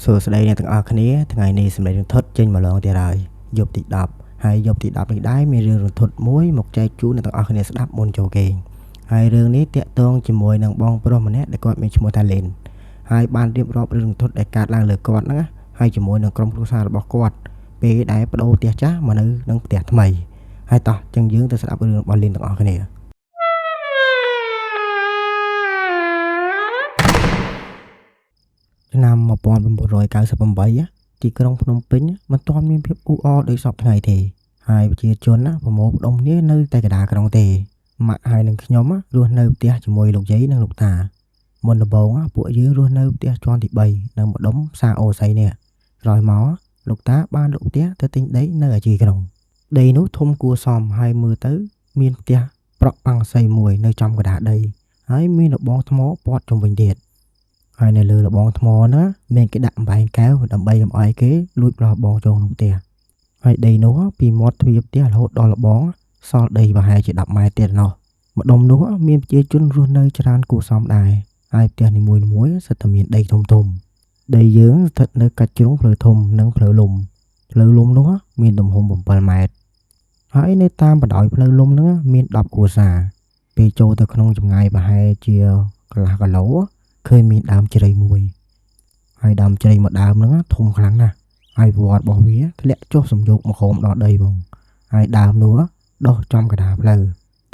សួស្តីអ្នកទាំងអស់គ្នាថ្ងៃនេះសម្លេងរន្ធត់ចេញមកឡងទៀតហើយយប់ទី10ហើយយប់ទី10នេះដែរមានរឿងរន្ធត់មួយមកចែកជូនអ្នកទាំងអស់គ្នាស្ដាប់មុនចូលគេងហើយរឿងនេះតាក់ទងជាមួយនឹងបងប្រុសម្នាក់ដែលគាត់មានឈ្មោះថាលិនហើយបានរៀបរាប់រឿងរន្ធត់ដែលកើតឡើងលើគាត់ហ្នឹងហើយជាមួយនឹងក្រុមគ្រួសាររបស់គាត់ពេលដែលប្ដូរផ្ទះចាស់មកនៅនឹងផ្ទះថ្មីហើយតោះចឹងយើងទៅស្ដាប់រឿងរបស់លិនទាំងអស់គ្នាឆ្នាំ1998ទីក្រុងភ្នំពេញមិនទាន់មានភាពអ៊ូអរដូចសព្វថ្ងៃទេហើយប្រជាជនណាប្រមូលផ្ដុំគ្នានៅតែកណ្ដាលក្រុងទេម៉ាក់ហើយនឹងខ្ញុំរស់នៅផ្ទះជាមួយលោកយាយនិងលោកតាមុនដំបូងពួកយើងរស់នៅផ្ទះជាន់ទី3នៅម្ដុំផ្សារអូស័យនេះក្រោយមកលោកតាបានលក់ផ្ទះទៅទិញដីនៅអាជីក្រុងដីនោះធំគួរសមហើយមើលទៅមានផ្ទះប្រក់បាំងសីមួយនៅចំកណ្ដាលដីហើយមានរបងថ្មព័ទ្ធជុំវិញទៀតហើយនៅលើរបងថ្មណាមានគេដាក់អំបែងកែវដើម្បីកុំឲ្យគេលួចប្រោះបងចូលក្នុងផ្ទះហើយដីនោះពីមាត់ទ្វារផ្ទះរហូតដល់របងសល់ដីប្រហែលជា10ម៉ែត្រទៀតណោះម្ដុំនោះមានប្រជាជនរស់នៅច្រើនគួរសមដែរហើយផ្ទះនីមួយៗសុទ្ធតែមានដីធំធំដីយើងស្ថិតនៅកាច់ជ្រុងផ្លូវធំនិងផ្លូវលំផ្លូវលំនោះមានទំហំ7ម៉ែត្រហើយនៅតាមបណ្ដោយផ្លូវលំហ្នឹងមាន10គ្រួសារពេលចូលទៅក្នុងចម្ងាយប្រហែលជាកន្លះគីឡូឃើញមានដើមជ្រៃមួយហើយដើមជ្រៃមួយដើមហ្នឹងធំខ្លាំងណាស់ហើយវត្តរបស់វាធ្លាក់ចុះសំយោគមកក្រោមដល់ដីហ្មងហើយដើមនោះដុះចំកណ្ដាលផ្លូវ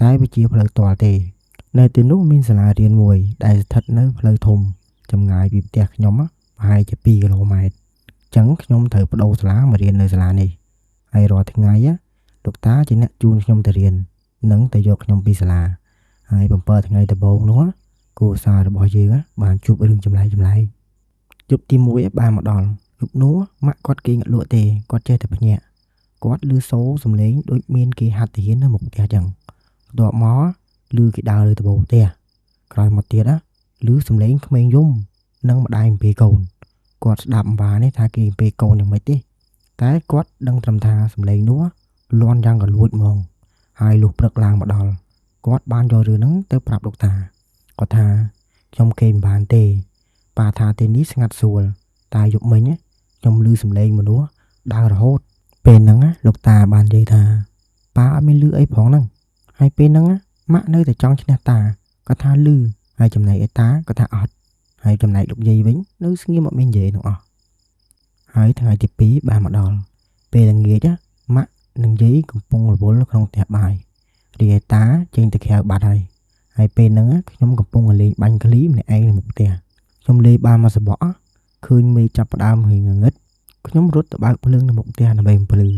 តែវាជាផ្លូវទាល់ទេនៅទីនោះមានសាលារៀនមួយដែលស្ថិតនៅផ្លូវធំចម្ងាយពីផ្ទះខ្ញុំប្រហែលជា2គីឡូម៉ែត្រចឹងខ្ញុំត្រូវប្ដូរសាលាមករៀននៅសាលានេះហើយរាល់ថ្ងៃលោកតាជាអ្នកជូនខ្ញុំទៅរៀននិងទៅយកខ្ញុំពីសាលាហើយ7ថ្ងៃដំបូងនោះគ្រួសាររបស់យើងបានជួបរឿងចម្លែកចម្លែកយប់ទី1បានមកដល់យប់នោះម៉ាក់គាត់គេងអត់លក់ទេគាត់ចេះតែភ្ញាក់គាត់ឮសូរសំឡេងដូចមានគេហាត់ទាហាននៅមុខផ្ទះចឹងបន្ទាប់មកឮគេដើរលើដំបូលផ្ទះក្រោយមកទៀតឮសំឡេងក្មេងយំនិងម្ដាយអំពីកូនគាត់ស្ដាប់អំបានេះថាគេអំពីកូនយ៉ាងម៉េចទេតែគាត់ដឹងត្រឹមថាសំឡេងនោះលន់យ៉ាងកលួចហ្មងហើយលុះព្រឹកឡើងមកដល់គាត់បានយករឿងហ្នឹងទៅប្រាប់លោកតាគាត់ថាខ្ញុំគេមិនបានទេប៉ាថាទីនេះស្ងាត់ស្រួលតែយប់មិញខ្ញុំឮសំឡេងមនុស្សដើររហូតពេលហ្នឹងលោកតាបាននិយាយថាប៉ាអត់មានឮអីផងហ្នឹងហើយពេលហ្នឹងម៉ាក់នៅតែចង់ឈ្នះតាគាត់ថាឮហើយចំណែកឯតាគាត់ថាអត់ហើយចំណែកលោកយាយវិញនៅស្ងៀមអត់មាននិយាយទាំងអស់ហើយថ្ងៃទី2បានមកដល់ពេលល្ងាចម៉ាក់និងយាយកំពុងរវល់នៅក្នុងផ្ទះបាយរីឯតាចេញទៅក្រៅបាត់ហើយហើយពេលហ្នឹងខ្ញុំកំពុងលេងបាញ់ឃ្លីម្នាក់ឯងនៅមុខផ្ទះខ្ញុំលេងបានមកសបកឃើញមេចាប់ផ្ដើមរៀងងងឹតខ្ញុំរត់ទៅបើកភ្លើងនៅមុខផ្ទះដើម្បីបំភ្លឺ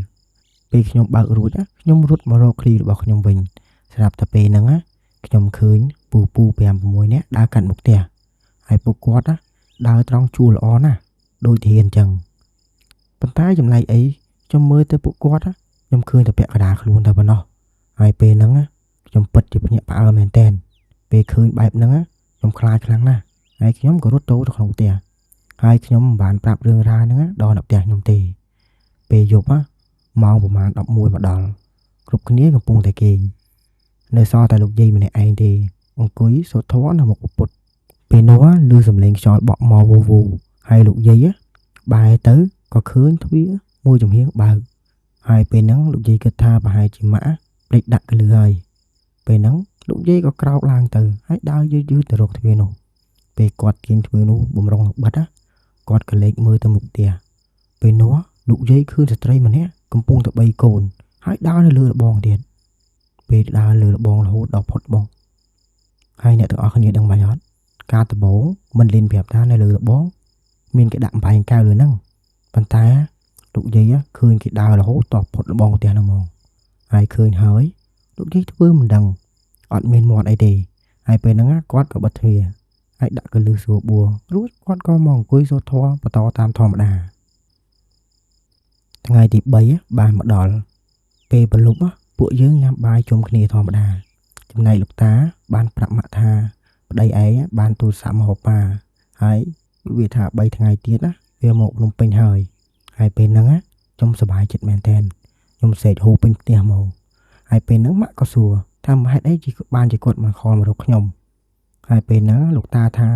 ពេលខ្ញុំបើករួចខ្ញុំរត់មករកឃ្លីរបស់ខ្ញុំវិញស្រាប់តែពេលហ្នឹងខ្ញុំឃើញពូពូ5 6នាក់ដើរកាត់មុខផ្ទះហើយពួកគាត់ដើរត្រង់ជួរល្អណាស់ដូចធានអញ្ចឹងប៉ុន្តែចម្លែកអីខ្ញុំមើលទៅពួកគាត់ខ្ញុំឃើញតែពាក់កណ្ដាលខ្លួនតែប៉ុណ្ណោះហើយពេលហ្នឹងខ្ញុំពិតជាភ្ញាក់ផ្អើលមែនទែនពេលឃើញបែបហ្នឹងខ្ញុំខ្លាចខ្លាំងណាស់ហើយខ្ញុំក៏រត់ចូលទៅក្នុងផ្ទះហើយខ្ញុំមិនបានប្រាប់រឿងរ៉ាវហ្នឹងដល់អ្នកផ្ទះខ្ញុំទេពេលយប់ម៉ោងប្រហែល11មកដល់គ្រប់គ្នាកំពុងតែគេងនៅសល់តែលោកយាយម្នាក់ឯងទេអង្គុយសូត្រធម៌នៅមុខពុទ្ធពេលនោះឮសំឡេងខ្យល់បក់មកវូវូហើយលោកយាយបែរទៅក៏ឃើញទ្វារមួយចំហៀងបើកហើយពេលហ្នឹងលោកយាយគិតថាប្រហែលជាម៉ាក់ភ្លេចដាក់កលឺហើយពេលហ្នឹងលោកយាយក៏ក្រោកឡើងទៅហើយដើរយឺតៗទៅរកទ្វារនោះពេលគាត់ទាញទ្វារនោះបំរុងនឹងបិទគាត់ក៏លេចមើលទៅមុខផ្ទះពេលនោះលោកយាយឃើញស្ត្រីម្នាក់កំពុងតែបីកូនហើយដើរនៅលើរបងទៀតពេលដើរលើរបងរហូតដល់ផុតបងហើយអ្នកទាំងអស់គ្នាដឹងបាច់អត់ការដំបូងមិនលៀនប្រាប់ថានៅលើរបងមានគេដាក់អំបែងកែវលើហ្នឹងប៉ុន្តែលោកយាយឃើញគេដើររហូតដល់ផុតរបងផ្ទះហ្នឹងហ្មងហើយឃើញហើយលោកយាយធ្វើមិនដឹងអត់មានមាត់អីទេហើយពេលហ្នឹងគាត់ក៏បិទទ្វារហើយដាក់កលឹះស្រួលបួរួចគាត់ក៏មកអង្គុយសូត្រធម៌បន្តតាមធម្មតាថ្ងៃទី3បានមកដល់ពេលព្រលប់ពួកយើងញ៉ាំបាយជុំគ្នាធម្មតាចំណែកលោកតាបានប្រាប់ម៉ាក់ថាប្តីឯងបានទូរស័ព្ទមកប៉ាហើយវាថា3ថ្ងៃទៀតណាវាមកភ្នំពេញហើយហើយពេលហ្នឹងខ្ញុំសប្បាយចិត្តមែនទែនខ្ញុំសេកហូរពេញផ្ទះហ្មងហើយពេលហ្នឹងម៉ាក់ក៏សួរថាហេតុអីជាបានជាគាត់មិនខលមករកខ្ញុំហើយពេលហ្នឹងលោកតាថា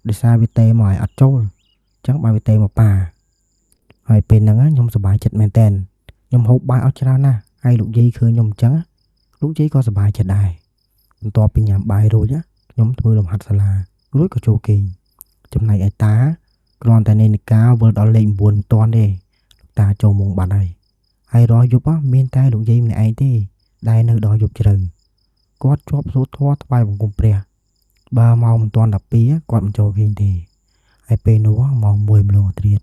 ដោយសារវាទេមកឲ្យអត់ចូល ចឹងបានវាទេមកប៉ាហើយពេលហ្នឹងខ្ញុំសប្បាយចិត្តមែនតើខ្ញុំហូបបាយអស់ច្រើនណាស់ហើយលោកយាយឃើញខ្ញុំអញ្ចឹងលោកយាយក៏សប្បាយចិត្តដែរបន្ទាប់ពីញ៉ាំបាយរួចខ្ញុំធ្វើលំហាត់សាលារួចក៏ចូលគេងចំណែកឯតាគ្រាន់តែនាฬิកាវិលដល់លេខ9មិនទាន់ទេលោកតាចូលមុងបាត់ហើយហើយរាល់យប់មានតែលោកយាយម្នាក់ឯងទេដែលនៅដល់យប់ជ្រៅគាត់ជាប់សូត្រធម៌ថ្វាយបង្គំព្រះបើម៉ោងមិនទាន់12គាត់មិនចូលគេងទេហើយពេលនោះម៉ោង1ម្លងត្រៀត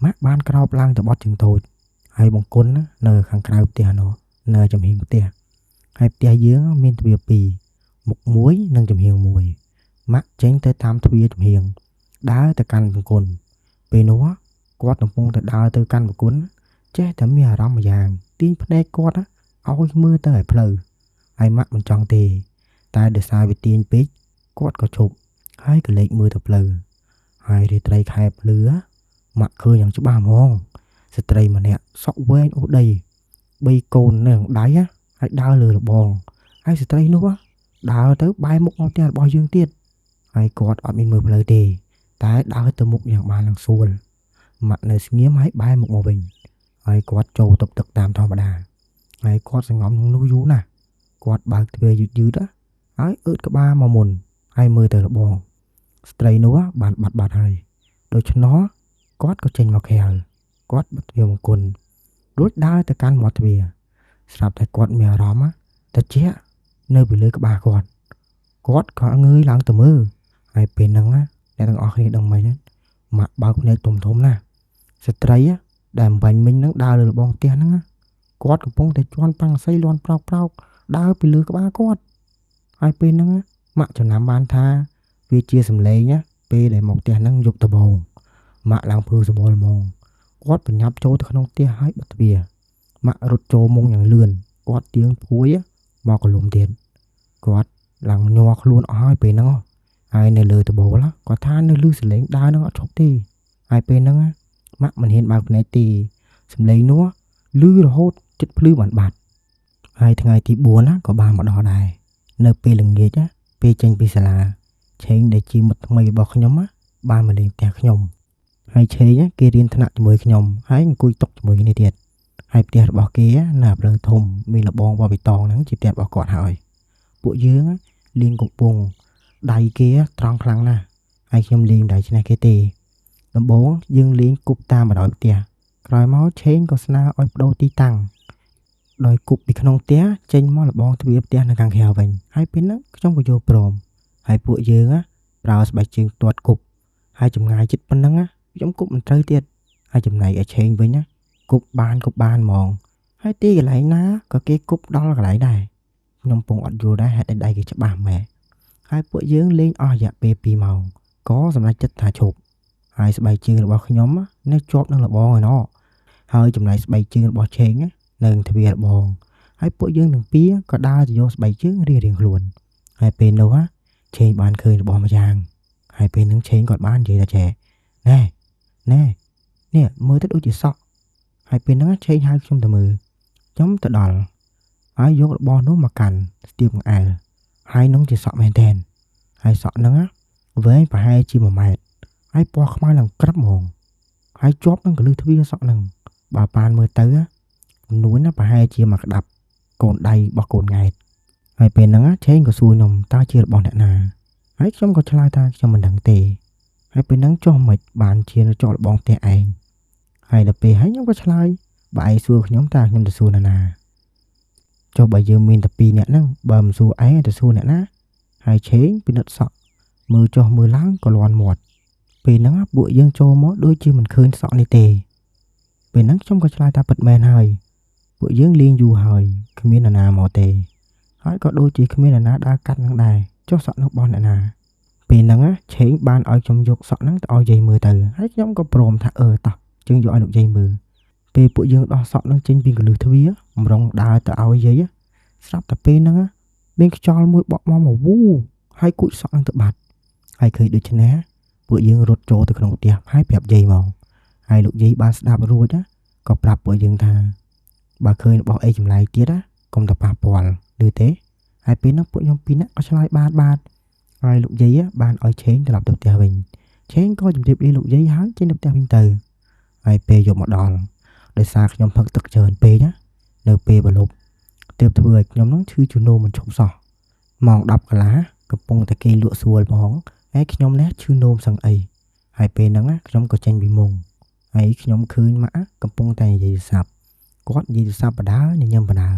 ម៉ាក់បានក្រោបឡើងទៅបត់ជើងតូចហើយបង្គន់នៅខាងក្រៅផ្ទះនោះនៅចំហៀងផ្ទះហើយផ្ទះយើងមានទ្វារ2មុខមួយនិងចំហៀងមួយម៉ាក់ចេញទៅតាមទ្វារចំហៀងដើរទៅកាន់បង្គន់ពេលនោះគាត់កំពុងតែដើរទៅកាន់បង្គន់ចេះតែមានអារម្មណ៍ម្យ៉ាងទាញភ្នែកគាត់ឲ្យមើលទៅឲ្យផ្លូវហើយម៉ាក់មិនចង់ទេតែដោយសារវាទាញពេកគាត់ក៏ឈប់ហើយក៏លេចមើលទៅផ្លូវហើយរាត្រីខែភ្លឺម៉ាក់ឃើញយ៉ាងច្បាស់ហ្មងស្ត្រីម្នាក់សក់វែងអូសដី3កូននៅក្នុងដៃហើយដើរលើរបងហើយស្ត្រីនោះដើរទៅបែរមុខមកផ្ទះរបស់យើងទៀតហើយគាត់អត់មានមើលផ្លូវទេតែដើរទៅមុខយ៉ាងបាននឹងស្រួលម៉ាក់នៅស្ងៀមហើយបែរមុខមកវិញហើយគាត់ចូលទប់ទឹកតាមធម្មតាហើយគាត់សង្ងំក្នុងនោះយូរណាស់គាត់បើកទ្វារយឺតៗហើយអើតក្បាលមកមុនហើយមើលទៅរបងស្ត្រីនោះបានបាត់បាត់ហើយដូច្នោះគាត់ក៏ចេញមកក្រៅគាត់បិទទ្វារមង្គលរួចដើរទៅកាន់មាត់ទ្វារស្រាប់តែគាត់មានអារម្មណ៍ត្រជាក់នៅពីលើក្បាលគាត់គាត់ក៏ងើយឡើងទៅមើលហើយពេលហ្នឹងអ្នកទាំងអស់គ្នាដឹងមិនម៉ាក់បើកភ្នែកធំធំណាស់ស្ត្រីដែលអំបញ្ញមិញហ្នឹងដើរលើរបងផ្ទះហ្នឹងគាត់កំពុងតែជន់ប៉ាំងសីលាន់ប្រោកប្រោកដើរពីលើក្បាលគាត់ហើយពេលហ្នឹងម៉ាក់ចំណាំបានថាវាជាសម្លេងពេលដែលមកផ្ទះហ្នឹងយប់ដំបូងម៉ាក់ឡើងភឺសបល់ហ្មងគាត់ប្រញាប់ចូលទៅក្នុងផ្ទះហើយបិទទ្វារម៉ាក់រត់ចូលមុងយ៉ាងលឿនគាត់ទៀងភួយមកកលុំទៀតគាត់ឡើងញ័រខ្លួនអស់ហើយពេលហ្នឹងហើយនៅលើដបូលគាត់ថានៅលឺសលេងដើរហ្នឹងអត់ឈប់ទេហើយពេលហ្នឹងម៉ាក់មិនហ៊ានបើកភ្នែកទេសំឡេងនោះលឺរហូតចិត្តភ្លឺបានបាត់ហើយថ្ងៃទី4ណាក៏បានមកដល់ដែរនៅពេលល្ងាចពេលចេញពីសាលាឆេងដែលជាមិត្តថ្មីរបស់ខ្ញុំបានមកលេងផ្ទះខ្ញុំហើយឆេងគេរៀនថ្នាក់ជាមួយខ្ញុំហើយអង្គុយតុជាមួយគ្នាទៀតហើយផ្ទះរបស់គេនៅផ្លូវធំមានលបងបបិតងហ្នឹងជាផ្ទះរបស់គាត់ហើយពួកយើងលេងកំពង់ដៃគេត្រង់ខ្លាំងណាស់ហើយខ្ញុំលេងមិនដែរឈ្នះគេទេដំបូងយើងលេងគប់តាមបណ្ដោយផ្ទះក្រោយមកឆេងក៏ស្នើឲ្យបដូរទីតាំងដោយគប់ពីក្នុងផ្ទះចេញមកលបងទ្វារផ្ទះនៅខាងក្រៅវិញហើយពេលហ្នឹងខ្ញុំក៏យល់ព្រមហើយពួកយើងប្រើស្បែកជើងទាត់គប់ហើយចម្ងាយចិត្តប៉ុណ្ណឹងខ្ញុំគប់មិនត្រូវទៀតហើយចំណែកឲ្យឆេងវិញគប់បានហ្មងហើយទីកន្លែងណាក៏គេគប់ដល់កន្លែងដែរខ្ញុំពងអត់យល់ដែរហេតុអីដៃគេច្បាស់ម៉ែហើយពួកយើងលេងអស់រយៈពេល2ម៉ោងក៏សម្រេចចិត្តថាឈប់ហើយស្បែកជើងរបស់ខ្ញុំនៅជាប់នឹងលបងឯណោះហើយចំណែកស្បែកជើងរបស់ឆេងនៅទ្វារលបងហើយពួកយើងទាំងពីរក៏ដើរទៅយកស្បែកជើងរៀងៗខ្លួនហើយពេលនោះឆេងបានឃើញរបស់ម្យ៉ាងហើយពេលហ្នឹងឆេងគាត់បាននិយាយថាចេះណែណែនេះមើលទៅដូចជាសក់ហើយពេលហ្នឹងឆេងហៅខ្ញុំទៅមើលខ្ញុំទៅដល់ហើយយករបស់នោះមកកាន់ស្ទាបអែលហើយនោះជាសក់មែនទែនហើយសក់ហ្នឹងវែងប្រហែលជា1ម៉ែត្រហើយពណ៌ខ្មៅឡើងក្រឹបហ្មងហើយជាប់នឹងកលឹះទ្វារសក់ហ្នឹងបើប៉ានមើលទៅចំនួនណាប្រហែលជាមួយក្តាប់កូនដៃរបស់កូនង៉ែតហើយពេលហ្នឹងឆេងក៏សួរខ្ញុំតើជារបស់អ្នកណាហើយខ្ញុំក៏ឆ្លើយថាខ្ញុំមិនដឹងទេហើយពេលហ្នឹងចុះមិនបានជានៅជាប់របងផ្ទះឯងហើយដល់ពេលហើយខ្ញុំក៏ឆ្លើយបើឯងសួរខ្ញុំតើខ្ញុំទៅសួរនរណាចុះបើយើងមានតែ2នាក់ហ្នឹងបើមិនសួរឯងទៅសួរអ្នកណាហើយឆេងពិនិត្យសក់មើលចុះមើលឡើងក៏លាន់មាត់ពេលហ្នឹងពួកយើងចូលមកដូចជាមិនឃើញសក់នេះទេពេលហ្នឹងខ្ញុំក៏ឆ្លើយថាពិតមែនហើយពួកយើងលេងយូរហើយគ្មាននរណាមកទេហើយក៏ដូចជាគ្មាននរណាដើរកាត់នឹងដែរចុះសក់នោះរបស់អ្នកណាពេលហ្នឹងឆេងបានឲ្យខ្ញុំយកសក់ហ្នឹងទៅឲ្យយាយមើលទៅហើយខ្ញុំក៏ព្រមថាតោះយើងយកឲ្យលោកយាយមើលពេលពួកយើងដោះសក់ហ្នឹងចេញពីកលឹះទ្វារម្រងដើរទៅឲ្យយាយស្រាប់តែពេលហ្នឹងមានខ្យល់មួយបក់មកវូហើយគួចសក់ហ្នឹងទៅបាត់ហើយឃើញដូច្នេះពួកយើងរត់ចូលទៅក្នុងផ្ទះហើយប្រាប់យាយមកហើយលោកយាយបានស្ដាប់រួចក៏ប្រាប់ពួកយើងថាបើឃើញរបស់អីចម្លែកទៀតកុំទៅប៉ះពាល់ឬទេហើយពេលហ្នឹងពួកខ្ញុំពីរនាក់ក៏ឆ្លើយបាទបាទហើយលោកយាយបានឲ្យឆេងត្រឡប់ទៅផ្ទះវិញ ឆេងក៏ជម្រាបលាលោកយាយហើយចេញទៅផ្ទះវិញទៅហើយពេលយកមកដល់ដោយសារខ្ញុំផឹកទឹកច្រើនពេកណានៅពេលប្រលប់ទើបធ្វើឲ្យខ្ញុំនឹងឈឺជំនោមិនឈប់សោះម៉ោង10កន្លះកំពុងតែគេលក់ស្រួលផងហើយខ្ញុំនេះឈឺនោមសឹងអីហើយពេលហ្នឹងខ្ញុំក៏ចេញពីមុងហើយខ្ញុំឃើញម៉ាក់កំពុងតែនិយាយទូរស័ព្ទគាត់និយាយទូរស័ព្ទបដាញញឹមបដា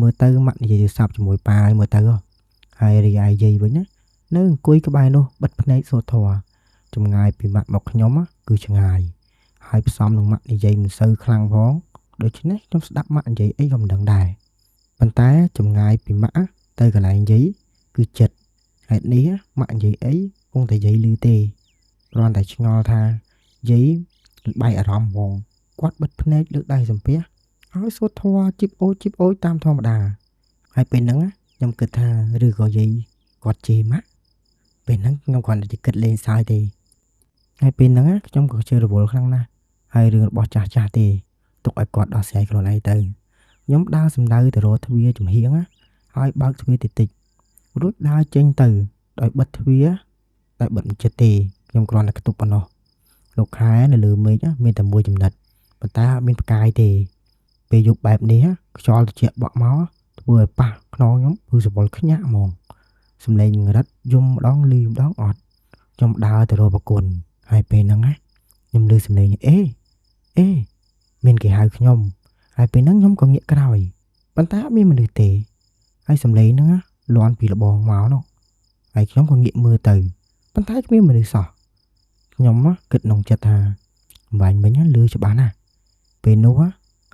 មើលទៅម៉ាក់និយាយទូរស័ព្ទជាមួយប៉ាឲ្យមើលទៅហើយរីឯយាយវិញណានៅអង្គុយក្បែរនោះបិទភ្នែកសូត្រធម៌ចម្ងាយពីម៉ាក់មកខ្ញុំគឺឆ្ងាយហើយផ្សំនឹងម៉ាក់និយាយមិនសូវខ្លាំងផងដូច្នេះខ្ញុំស្ដាប់ម៉ាក់និយាយអីក៏មិនដឹងដែរប៉ុន្តែចម្ងាយពីម៉ាក់ទៅកន្លែងយាយគឺចិត្តហេតុនេះម៉ាក់និយាយអីគង់តែយាយឮទេគ្រាន់តែឆ្ងល់ថាយាយបែកអារម្មណ៍ហ្មងគាត់បិទភ្នែកលើកដៃសំពះហើយសូត្រធម៌ជីបអូចជីបអូចតាមធម្មតាហើយពេលហ្នឹងខ្ញុំគិតថាឬក៏យាយគាត់ជេរម៉ាក់ពេលហ្នឹងខ្ញុំគ្រាន់តែគិតលេងសើចទេហើយពេលហ្នឹងខ្ញុំក៏ជឿរវល់ខ្លាំងណាស់ហើយរឿងរបស់ចាស់ចាស់ទេទុកឲ្យគាត់ដោះស្រាយខ្លួនឯងទៅខ្ញុំដើរសំដៅទៅរកទ្វារចំហៀងហើយបើកទ្វារតិចតិចរួចដើរចេញទៅដោយបិទទ្វារតែបិទមិនជិតទេខ្ញុំគ្រាន់តែខ្ទប់ប៉ុណ្ណោះលោកខែនៅលើមេឃមានតែមួយចំណិតប៉ុន្តែអត់មានផ្កាយទេពេលយប់បែបនេះខ្យល់ត្រជាក់បក់មកធ្វើឲ្យប៉ះខ្នងខ្ញុំគឺសវល់ខ្ញាក់ហ្មងសំឡេងងរិតយំម្ដងលឺម្ដងអត់ខ្ញុំដើរទៅរកប្រគុណហើយពេលហ្នឹងណាខ្ញុំលឺសំឡេងអេអេមានគេហៅខ្ញុំហើយពេលហ្នឹងខ្ញុំក៏ងាកក្រោយប៉ុន្តែអត់មានមនុស្សទេហើយសំឡេងហ្នឹងលាន់ពីលបងមកនោះហើយខ្ញុំក៏ងាកមើលទៅប៉ុន្តែគ្មានមនុស្សសោះខ្ញុំគិតក្នុងចិត្តថាអំបញ្ញមិញលឺច្បាស់ណាស់ពេលនោះ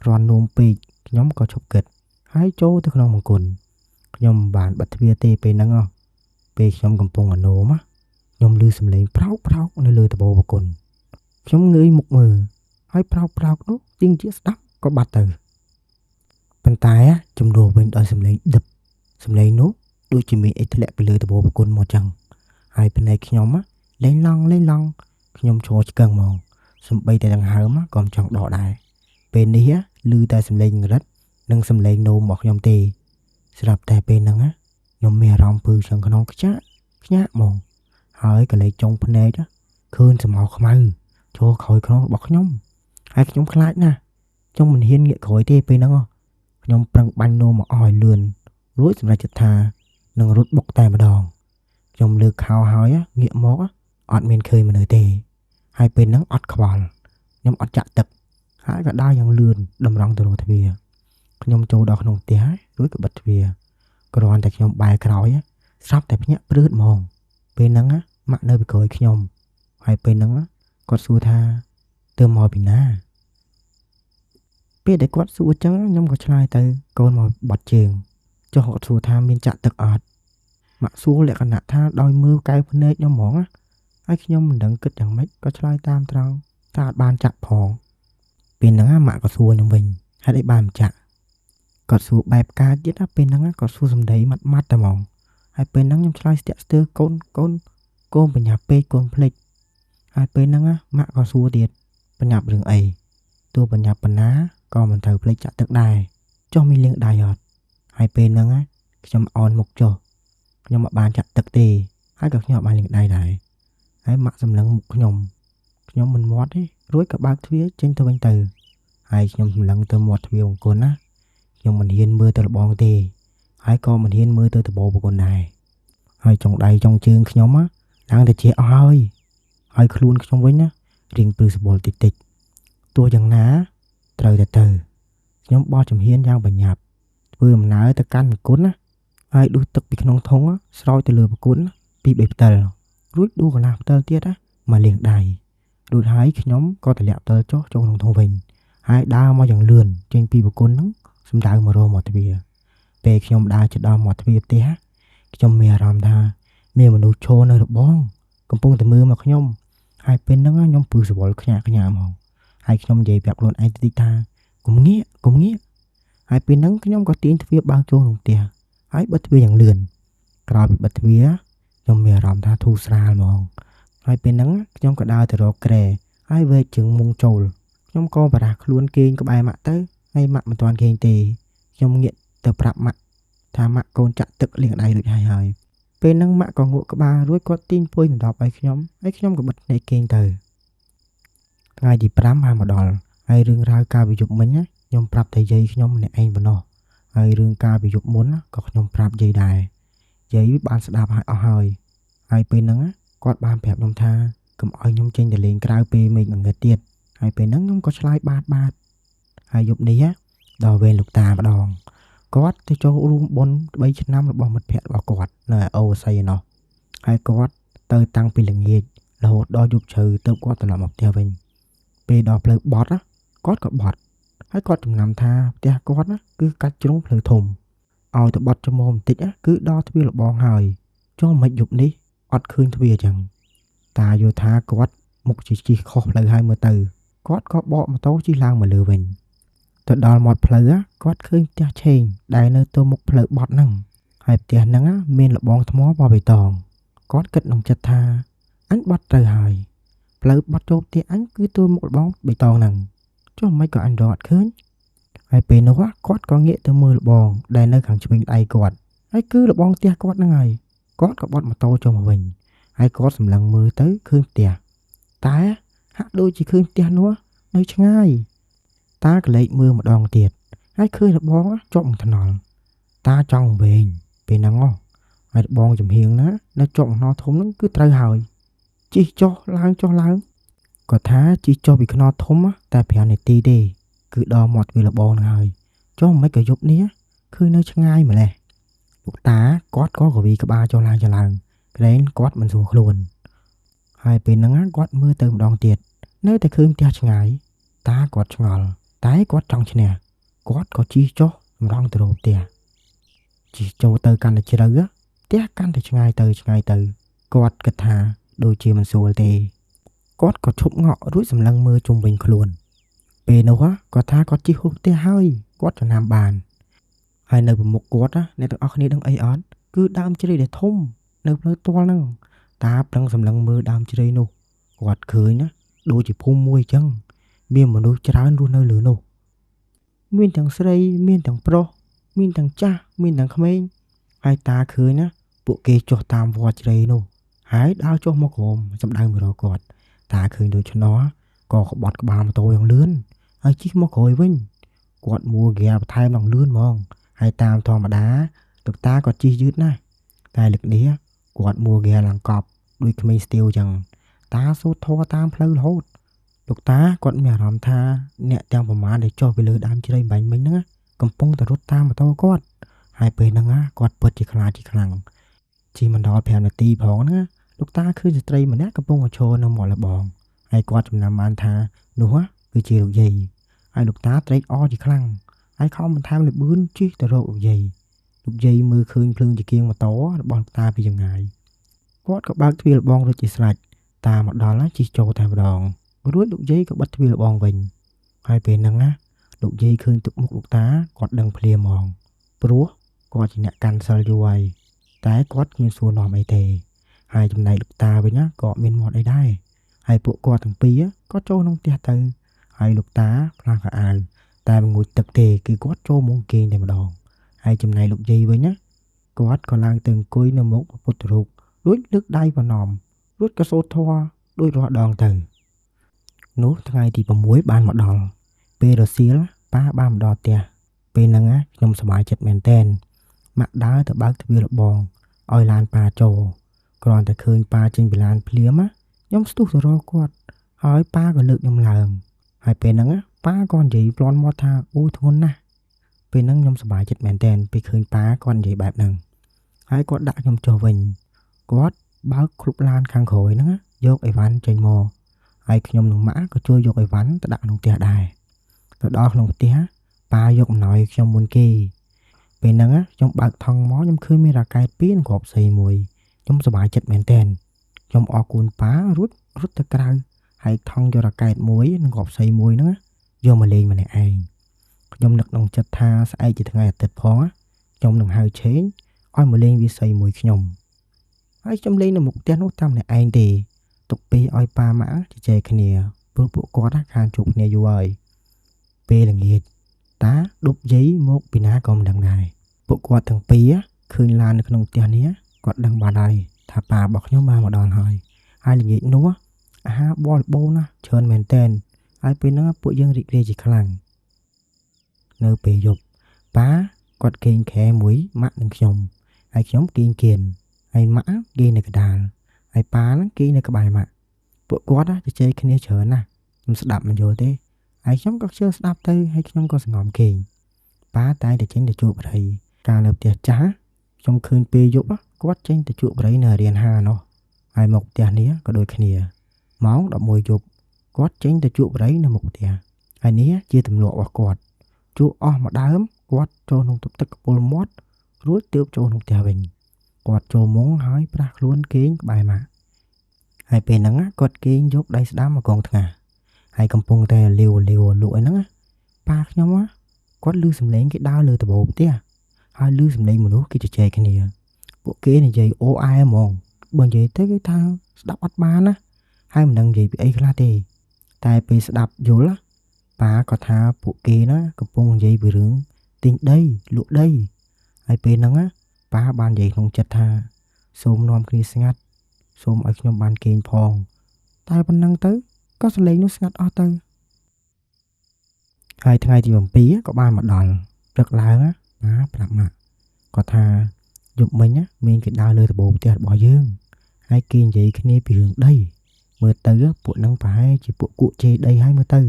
រន់នោមពេកខ្ញុំក៏ឈប់គិតហើយចូលទៅក្នុងមង្គលខ្ញុំមិនបានបិទទ្វារទេពេលហ្នឹងពេលខ្ញុំកំពុងអនោមខ្ញុំលឺសំឡេងប្រោកប្រោកនៅលើដបបង្គន់ខ្ញុំងើយមុខមើលហើយប្រោកប្រោកនោះជាងជាស្ដាប់ក៏បាត់ទៅប៉ុន្តែចំនួនវិញដោយសំឡេងដឹបសំឡេងនោះដូចជាមានអីធ្លាក់ពីលើដបបង្គន់មកចឹងហើយភ្នែកខ្ញុំលេងឡង់លេងឡង់ខ្ញុំឈរឆ្កឹងហ្មងសំបីតែដង្ហើមក៏មិនចង់ដកដែរពេលនេះឮតែសំឡេងងរិតនិងសំឡេងនោមរបស់ខ្ញុំទេស្រាប់តែពេលហ្នឹងខ្ញុំមានអារម្មណ៍ពឺឆ្អឹងខ្នងខ្ញាក់ខ្ញាក់ហ្មងហើយកលេចចុងភ្នែកឃើញសម្ោខ្មៅចូលក្រោយខ្នងរបស់ខ្ញុំហើយខ្ញុំខ្លាចណាស់ខ្ញុំមិនហ៊ានងាកក្រោយទេពេលហ្នឹងខ្ញុំប្រឹងបាញ់នោមមកអស់ឲ្យលឿនរួចសម្រេចចិត្តថានឹងរត់បុកតែម្ដងខ្ញុំលើកខោហើយងាកមកអត់មានឃើញមនុស្សទេហើយពេលហ្នឹងអត់ខ្វល់ខ្ញុំអត់ចាក់ទឹកហើយក៏ដើរយ៉ាងលឿនតម្រង់ទៅរកទ្វារខ្ញុំចូលដល់ក្នុងផ្ទះរួចក៏បិទទ្វារគ្រាន់តែខ្ញុំបែរក្រោយស្រាប់តែភ្ញាក់ព្រឺតហ្មងពេលហ្នឹងម៉ាក់នៅពីក្រោយខ្ញុំហើយពេលហ្នឹងគាត់សួរថាទៅមកពីណាពេលដែលគាត់សួរចឹងខ្ញុំក៏ឆ្លើយទៅកូនមកបាត់ជើងចុះគាត់សួរថាមានចាក់ទឹកអត់ម៉ាក់សួរលក្ខណៈថាដោយមើលកែវភ្នែកខ្ញុំហ្មងណាហើយខ្ញុំមិនដឹងគិតយ៉ាងម៉េចក៏ឆ្លើយតាមត្រង់ថាអត់បានចាក់ផងពេលហ្នឹងម៉ាក់ក៏សួរខ្ញុំវិញហេតុអីបានមិនចាក់គាត់សួរបែបការទៀតណាពេលហ្នឹងគាត់សួរសំដីម៉ាត់ម៉ាត់តែហ្មងហើយពេលហ្នឹងខ្ញុំឆ្លើយស្ទាក់ស្ទើរកូនកូនកូនបញ្ញាពេកកូនភ្លេចហើយពេលហ្នឹងម៉ាក់ក៏សួរទៀតបញ្ញាប់រឿងអីទោះបញ្ញាប់ប៉ុណ្ណាក៏មិនត្រូវភ្លេចចាក់ទឹកដែរចុះមានលាងដៃអត់ហើយពេលហ្នឹងខ្ញុំអនមុខចុះខ្ញុំមិនបានចាក់ទឹកទេហើយក៏ខ្ញុំអត់បានលាងដៃដែរហើយម៉ាក់សម្លឹងមុខខ្ញុំខ្ញុំមិនមាត់ទេរួចក៏បើកទ្វារចេញទៅវិញទៅហើយខ្ញុំសម្លឹងទៅមាត់ទ្វារបង្គន់ណាខ្ញុំមិនហ៊ានមើលទៅលបងទេហើយក៏មិនហ៊ានមើលទៅដបបង្គន់ដែរហើយចុងដៃចុងជើងខ្ញុំឡើងទៅជាអស់ហើយហើយខ្លួនខ្ញុំវិញណារៀងព្រឺសបល់តិចតិចទោះយ៉ាងណាត្រូវតែទៅខ្ញុំបោះជំហានយ៉ាងប្រញាប់ធ្វើដំណើរទៅកាន់បង្គន់ណាហើយដួសទឹកពីក្នុងធុងស្រោចទៅលើបង្គន់ពី3ផ្តិលរួចដួសកន្លះផ្តិលទៀតណាមកលាងដៃរួចហើយខ្ញុំក៏ទម្លាក់ផ្តិលចុះចូលក្នុងធុងវិញហើយដើរមកយ៉ាងលឿនចេញពីបង្គន់ហ្នឹងសំដៅមករកមាត់ទ្វារពេលខ្ញុំដើរជិតដល់មាត់ទ្វារផ្ទះខ្ញុំមានអារម្មណ៍ថាមានមនុស្សឈរនៅរបងកំពុងតែមើលមកខ្ញុំហើយពេលហ្នឹងខ្ញុំពឺសវល់ខ្ញាក់ខ្ញាក់ហ្មងហើយខ្ញុំនិយាយប្រាប់ខ្លួនឯងតិចថាកុំងាកកុំងាកហើយពេលហ្នឹងខ្ញុំក៏ទាញទ្វារបើកចូលក្នុងផ្ទះហើយបិទទ្វារយ៉ាងលឿនក្រោយពីបិទទ្វារខ្ញុំមានអារម្មណ៍ថាធូរស្រាលហ្មងហើយពេលហ្នឹងខ្ញុំក៏ដើរទៅរកគ្រែហើយវែកជើងមុងចូលខ្ញុំក៏បារះខ្លួនគេងក្បែរម៉ាក់ទៅហើយម៉ាក់មិនទាន់គេងទេខ្ញុំងាកទៅប្រាប់ម៉ាក់ថាម៉ាក់កូនចាក់ទឹកលាងដៃរួចហើយហើយ ពេលហ្នឹងម៉ាក់ក៏ងក់ក្បាលរួចគាត់ទាញពុយដណ្ដប់ឲ្យខ្ញុំហើយខ្ញុំក៏បិទភ្នែកគេងទៅថ្ងៃទី5បានមកដល់ហើយរឿងរ៉ាវកាលពីយប់មិញខ្ញុំប្រាប់តែយាយខ្ញុំម្នាក់ឯងប៉ុណ្ណោះហើយរឿងកាលពីយប់មុនក៏ខ្ញុំប្រាប់យាយដែរយាយបានស្ដាប់ហើយអស់ហើយហើយពេលហ្នឹងគាត់បានប្រាប់ខ្ញុំថាកុំឲ្យខ្ញុំចេញទៅលេងក្រៅពេលមេឃងងឹតទៀតហើយពេលហ្នឹងខ្ញុំក៏ឆ្លើយបាទបាទហើយយប់នេះដល់វេនលោកតាម្ដងគាត់ទៅចូលរួមបុណ្យ3ឆ្នាំរបស់មិត្តភក្តិរបស់គាត់នៅឯអូសីឯណោះហើយគាត់ទៅតាំងពីល្ងាចរហូតដល់យប់ជ្រៅទើបគាត់ត្រឡប់មកផ្ទះវិញពេលដល់ផ្លូវបត់គាត់ក៏បត់ហើយគាត់ចំណាំថាផ្ទះគាត់គឺកាច់ជ្រុងផ្លូវធំឲ្យទៅបត់ចំបន្តិចគឺដល់ទ្វារលបងហើយចុះមិនយប់នេះអត់ឃើញទ្វារចឹងតាយល់ថាគាត់មុខជាជិះខុសផ្លូវហើយមើលទៅគាត់ក៏បកម៉ូតូជិះឡើងមកលើវិញទៅដល់មាត់ផ្លូវគាត់ឃើញផ្ទះឆេងដែលនៅទល់មុខផ្លូវបត់ហ្នឹងហើយផ្ទះហ្នឹងមានលបងថ្មពណ៌បៃតងគាត់គិតក្នុងចិត្តថាអញបត់ត្រូវហើយផ្លូវបត់ចូលផ្ទះអញគឺទល់មុខលបងបៃតងហ្នឹងចុះមិនក៏អញរកអត់ឃើញហើយពេលនោះគាត់ក៏ងាកទៅមើលលបងដែលនៅខាងឆ្វេងដៃគាត់ហើយគឺលបងផ្ទះគាត់ហ្នឹងហើយគាត់ក៏បត់ម៉ូតូចូលមកវិញហើយគាត់សម្លឹងមើលទៅឃើញផ្ទះតែហាក់ដូចជាឃើញផ្ទះនោះនៅឆ្ងាយតាក៏លេចមើលម្ដងទៀតហើយឃើញរបងជាប់នឹងថ្នល់តាចង់វែងពេលហ្នឹងហើយរបងចំហៀងណានៅជាប់នឹងថ្នល់ធំហ្នឹងគឺត្រូវហើយជិះចុះឡើងចុះឡើងគាត់ថាជិះចុះពីថ្នល់ធំតែ5នាទីទេគឺដល់មាត់ទ្វាររបងហ្នឹងហើយចុះមិនក៏យប់នេះឃើញនៅឆ្ងាយម្លេះលោកតាគាត់ក៏កវីក្បាលចុះឡើងចុះឡើងក្រែងគាត់មិនស្រួលខ្លួនហើយពេលហ្នឹងគាត់មើលទៅម្ដងទៀតនៅតែឃើញផ្ទះឆ្ងាយតាគាត់ឆ្ងល់តែគាត់ចង់ឈ្នះគាត់ក៏ជិះចុះម្ដងទៅរកផ្ទះជិះចូលទៅកាន់តែជ្រៅផ្ទះកាន់តែឆ្ងាយទៅឆ្ងាយទៅគាត់គិតថាដូចជាមិនស្រួលទេគាត់ក៏ឈប់ងក់រួចសម្លឹងមើលជុំវិញខ្លួនពេលនោះគាត់ថាគាត់ជិះហួសផ្ទះហើយគាត់ចំណាំបានហើយនៅប្រមុខគាត់អ្នកទាំងអស់គ្នាដឹងអីអត់គឺដើមជ្រៃដែលធំនៅផ្លូវទាល់ហ្នឹងតាប្រឹងសម្លឹងមើលដើមជ្រៃនោះគាត់ឃើញណាដូចជាភូមិមួយអញ្ចឹងមានមនុស្សច្រើនរស់នៅលើនោះមានទាំងស្រីមានទាំងប្រុសមានទាំងចាស់មានទាំងក្មេងហើយតាឃើញណាពួកគេចុះតាមវត្តជ្រៃនោះហើយដើរចុះមកក្រោមសម្ដៅមករកគាត់តាឃើញដូច្នោះក៏ក្បត់ក្បាលម៉ូតូយ៉ាងលឿនហើយជិះមកក្រោយវិញគាត់មួហ្គាបន្ថែមដល់លឿនហ្មងហើយតាមធម្មតាលោកតាក៏ជិះយឺតណាស់តែលើកនេះគាត់មួហ្គាឡើងកប់ដូចក្មេងស្ទាវចឹងតាសូត្រធម៌តាមផ្លូវរហូតលោកតាគាត់មានអារម្មណ៍ថាអ្នកទាំងប្រមាណដែលចុះពីលើដើមជ្រៃបាញ់មិញហ្នឹងកំពុងតែរត់តាមម៉ូតូគាត់ហើយពេលហ្នឹងគាត់ពិតជាខ្លាចជាខ្លាំងជិះមិនដល់5នាទីផងហ្នឹងលោកតាឃើញស្ត្រីម្នាក់កំពុងតែឈរនៅមាត់លបងហើយគាត់ចំណាំបានថានោះគឺជាលោកយាយហើយលោកតាត្រេកអរជាខ្លាំងហើយខំបន្ថែមល្បឿនជិះទៅរកលោកយាយលោកយាយមើលឃើញភ្លើងចង្គៀងម៉ូតូរបស់លោកតាពីចម្ងាយគាត់ក៏បើកទ្វារលបងរួចជាស្រេចតាមកដល់ជិះចូលតែម្ដងរួចលោកយាយក៏បិទទ្វារលបងវិញហើយពេលហ្នឹងណាលោកយាយឃើញទឹកមុខលោកតាគាត់ដឹងភ្លាមហ្មងព្រោះគាត់ជាអ្នកកាន់សិលយូរហើយតែគាត់គ្មានសួរនាំអីទេហើយចំណែកលោកតាវិញណាក៏មានមាត់អីដែរហើយពួកគាត់ទាំងពីរក៏ចូលក្នុងផ្ទះទៅហើយលោកតាផ្លាស់ខោអាវតែមិនងូតទឹកទេគឺគាត់ចូលមកគេងតែម្ដងហើយចំណែកលោកយាយវិញណាគាត់ក៏ឡើងទៅអង្គុយនៅមុខពុទ្ធរូបរួចលើកដៃប្រណម្យរួចក៏សូត្រធម៌ដូចរាល់ដងទៅនោះថ្ងៃទី6បានមកដល់ពេលរសៀលប៉ាបានមកដល់ផ្ទះពេលហ្នឹងខ្ញុំសប្បាយចិត្តមែនទែនម៉ាក់ដើរទៅបើកទ្វារលបងឲ្យឡានប៉ាចូលគ្រាន់តែឃើញប៉ាចេញពីឡានភ្លាមខ្ញុំស្ទុះទៅរកគាត់ហើយប៉ាក៏លើកខ្ញុំឡើងហើយពេលហ្នឹងប៉ាក៏និយាយប្លន់មាត់ថាអូយធ្ងន់ណាស់ពេលហ្នឹងខ្ញុំសប្បាយចិត្តមែនទែនពេលឃើញប៉ាគាត់និយាយបែបហ្នឹងហើយគាត់ដាក់ខ្ញុំចុះវិញគាត់បើកគ្រប់ឡានខាងក្រោយហ្នឹងយកអីវ៉ាន់ចេញមកហើយខ្ញុំនិងម៉ាក់ក៏ជួយយកអីវ៉ាន់ទៅដាក់ក្នុងផ្ទះដែរទៅដល់ក្នុងផ្ទះប៉ាយកអំណោយខ្ញុំមុនគេពេលហ្នឹងខ្ញុំបើកថង់មកខ្ញុំឃើញមានរ៉ាកែត2និងគ្រាប់សីមួយខ្ញុំសប្បាយចិត្តមែនទែនខ្ញុំអរគុណប៉ារួចរត់ទៅក្រៅហើយថង់យករ៉ាកែតមួយនិងគ្រាប់សីមួយហ្នឹងយកមកលេងម្នាក់ឯងខ្ញុំនឹកក្នុងចិត្តថាស្អែកជាថ្ងៃអាទិត្យផងខ្ញុំនឹងហៅឆេងឲ្យមកលេងវាសីមួយខ្ញុំហើយខ្ញុំលេងនៅមុខផ្ទះនោះតាមម្នាក់ឯងទេទុកពេលឲ្យប៉ាម៉ាក់ជជែកគ្នាព្រោះពួកគាត់ខានជួបគ្នាយូរហើយពេលល្ងាចតាដប់យាយមកពីណាក៏មិនដឹងដែរពួកគាត់ទាំងពីរឃើញឡាននៅក្នុងផ្ទះនេះ គាត់ដឹងបាត់ហើយថាប៉ារបស់ខ្ញុំបានមកដល់ហើយហើយល្ងាចនោះអាហារបរិបូរណ៍ណាស់ច្រើនមែនទែនហើយពេលហ្នឹងពួកយើងរីករាយជាខ្លាំងនៅពេលយប់ប៉ាគាត់គេងខែមួយម៉ាក់និងខ្ញុំហើយខ្ញុំគេងគៀនហើយម៉ាក់គេងនៅកណ្ដាលហើយប៉ាហ្នឹងគេងនៅក្បែរម៉ាក់ពួកគាត់ជជែកគ្នាច្រើនណាស់ខ្ញុំស្ដាប់មិនយល់ទេហើយខ្ញុំក៏ខ្ជិលស្ដាប់ទៅហើយខ្ញុំក៏សង្ងំគេងប៉ាតែងតែចេញទៅជួបប្តីកាលនៅផ្ទះចាស់ខ្ញុំឃើញពេលយប់គាត់ចេញទៅជួបប្តីនៅរៀនហានោះហើយមកផ្ទះនេះក៏ដូចគ្នាម៉ោង11យប់គាត់ចេញទៅជួបប្តីនៅមុខផ្ទះហើយនេះជាទម្លាប់របស់គាត់ជួបអស់មួយដើមគាត់ចូលក្នុងទឹកកពុលមាត់រួចទើបចូលក្នុងផ្ទះវិញគាត់ចូលមុងហើយប្រាស់ខ្លួនគេងក្បែរម៉ាក់ហើយពេលហ្នឹងគាត់គេងយកដៃស្ដាំមកកងថ្ងាសហើយកំពុងតែលាវលាវលក់អីហ្នឹងប៉ាខ្ញុំគាត់ឮសំឡេងគេដើរលើដំបូលផ្ទះហើយឮសំឡេងមនុស្សគេជជែកគ្នាពួកគេនិយាយអូអែហ្មងបើនិយាយទៅគេថាស្ដាប់អត់បានណាហើយមិនដឹងនិយាយពីអីខ្លះទេតែពេលស្ដាប់យល់ប៉ាក៏ថាពួកគេណាកំពុងនិយាយពីរឿងទិញដីលក់ដីហើយពេលហ្នឹងប៉ាបាននិយាយក្នុងចិត្តថាសូមនាំគ្នាស្ងាត់សូមឲ្យខ្ញុំបានគេងផងតែប៉ុណ្ណឹងទៅក៏សំឡេងនោះស្ងាត់អស់ទៅហើយថ្ងៃទី7ក៏បានមកដល់ព្រឹកឡើងប៉ាប្រាប់ម៉ាក់គាត់ថាយប់មិញមានគេដើរលើដំបូលផ្ទះរបស់យើងហើយគេនិយាយគ្នាពីរឿងដីមើលទៅពួកនឹងប្រហែលជាពួកគក់ជេរដីហើយមើលទៅ